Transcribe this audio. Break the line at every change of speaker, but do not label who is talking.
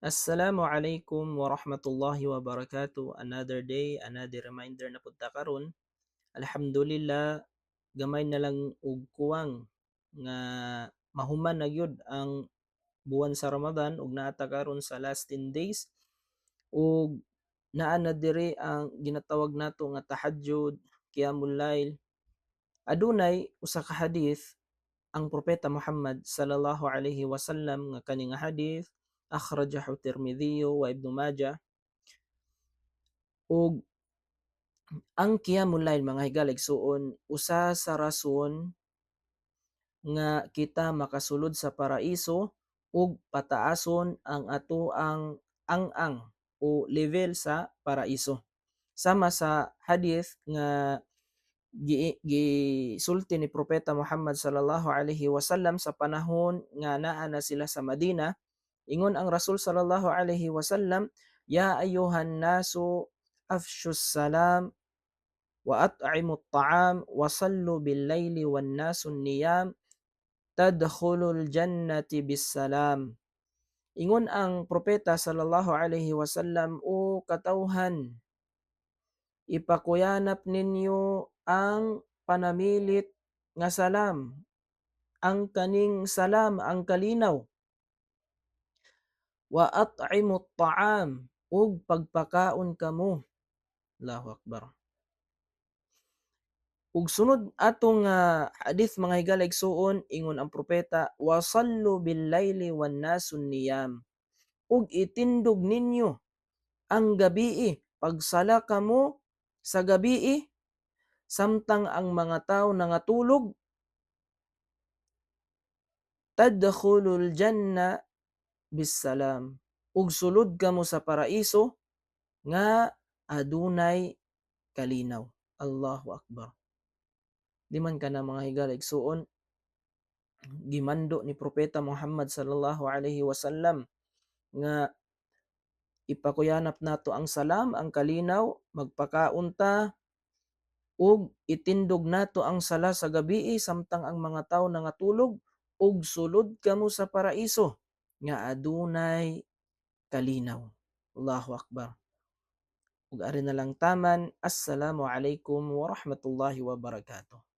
Assalamu alaikum warahmatullahi wabarakatuh. Another day, another reminder na pud ta karon. Alhamdulillah, gamay na lang og kuwang nga mahuman na gyud ang buwan sa Ramadan ug naa ta karon sa last 10 days ug naa na diri ang ginatawag nato nga tahajjud, qiyamul layl. Adunay usa ka hadith ang Propeta Muhammad sallallahu alaihi wasallam nga kani nga hadith akhrajahu Tirmidhi wa Ibn Majah. Ug ang qiyamul layl, mga higala igsuon, usa sa rason nga kita makasulod sa paraiso ug pataason ang atoang ang-ang o level sa paraiso. Sama sa hadith nga gisulti ni Propeta Muhammad sallallahu alaihi wasallam sa panahon nga naa na sila sa Madina, ingon ang Rasul sallallahu alaihi wasallam, "Ya ayyuhan nasu, afshus salam wa at'imu at-ta'am wa sallu bil laili wan nasu niyam tadkhulul jannati bis salam." Ingon ang Propeta sallallahu alaihi wasallam, "O katawhan, ipakuyanap ninyo ang panamilit nga salam, ang kaning salam, ang kalinaw, wa at'imu at-ta'am, ug pagpakaon kamo." Allahu akbar. Ug sunod atong hadith, mga higala igsuon, ingon ang Propeta, "Wa sallu bil laili wan nasu niyam." Ug itindog ninyo ang gabii, pagsala kamo sa gabii samtang ang mga tawo nangatulog, tadkhulul janna bis salam. Ug sulod kamo sa paraiso nga adunay kalinaw. Allahu akbar. Di man kana, mga higala igsuon, gimando ni Propeta Muhammad sallallahu alaihi wasallam nga ipakuyanap nato ang salam, ang kalinaw, magpakaon ta, ug itindog nato ang sala sa gabii samtang ang mga tawo nangatulog, ug sulod kamo sa paraiso nga adunay kalinaw. Allahu akbar. Ug ari na lang taman. Assalamu alaikum warahmatullahi wabarakatuh.